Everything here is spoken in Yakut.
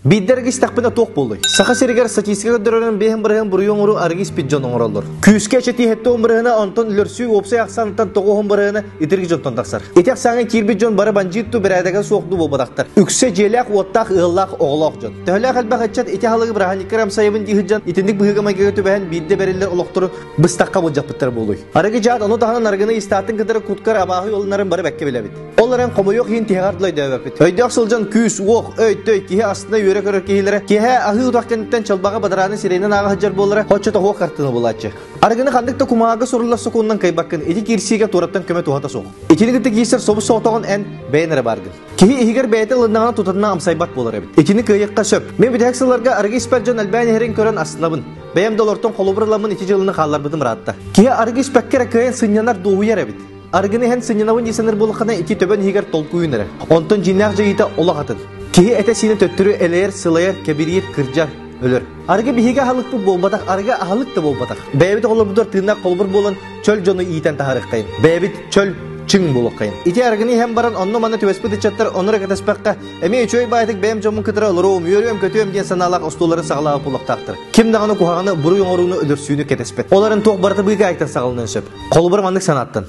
Биирдэ арыгы истэхпинэ туох буолуой? Саха сиригэр статистика көрдөрөрүнэн 5% буруйу оҥоруу арыгы испит дьон оҥороллор. Күүскэ эчэтии 70 бырыһыана, онтон өлөрсүү уопсай ахсааныттан 90 бырыһыана итирик дьонтон тахсар. Ити ахсааҥҥа киирбит дьон бары бандьыыт дуу, бэрээдэгэ суох дуу буолбатахтар. Үксэ дьиэлээх, уоттаах, ыаллаах, оҕолоох дьон. Төһөлөөх элбэх ыччат ити аһылыгы бырааһынньыкка амсайабын дии сылдьан итинник быһыыга-майгыга түбэһэн биирдэ бэриллэр олохтору быстахха былдьаппыттара буолуой? Арыгы дьаат, ону таһынан арыгыны истаатын кытары куткар абааһы ылынарын бары бэккэ билэбит. Ол эрэн хомойуох иһин тиһэҕэр дылы өйдөөбөппүт. Өйдөөх сылдьан күүс, уох, өй, төй киһи астына үөрэ көрөр киһилэрэ киэһэ аһыы утах кэнниттэн чалбаҕа бадарааны сирэйинэн ааҕа сылдьар буоллара оччотоһуох хартыына булааччы. Арыгыны ханнык да кумааҕыга суруллар сокуонунан кыайбаккын, ити киирсиигэ туораттан көмө туһата суох. Итини кытта киирсэр собус соҕотоҕун эн бэйэн эрэ бааргын. Киһи иһигэр бэйэтэ ылыннаҕына тутатына амсайбат буолар эбит. Итини кыайыахха сөп. Мин бүтэһик сылларга арыгы испэт дьон элбээн иһэрин көрөн астынабын. Бэйэм да олортон холобур ыламмын ити дьылыны хаалларбытым ыраатта. Киһи арыгы испэккэ эрэ кыайан сынньанар дуоһуйар эбит. Арыгыны иһэн сынньанабын дии саныыр буоллаххына ити төбөн иһигэр толкуйун эрэ. Онтон дьиҥнээх дьайыыта олох атын. Киһи этэ-сиинэ төттөрү элэйэр, сылайар, кэбириир, кырдьар, өлөр. Арыгы биһиги аһылыкпыт буолбатах, арыгы аһылык да буолбатах. Бэйэбит оҕолорбутугар тыыннаах холобур буолан чөл дьону иитэн таһаарыаххайын. Бэйэбит чөл чиҥ буолуоххайын. Ити арыгыны иһэн баран онно-манна түбэспит ыччаттар ону эрэ кэтэспэххэ, эмиэ үчүгэй баайытык бэйэм дьоммун кытары олоруом, үөрүөм-көтүөм диэн санаалаах остуолларын саҕалаабыт буолуохтаахтар. Ким даҕаны куһаҕаны, буруй оҥорууну, өлөрсүүнү кэтэспэт. Ол эрэн туох барыта быыкаайыктан саҕаланыан сөп. Холобур маннык санааттан.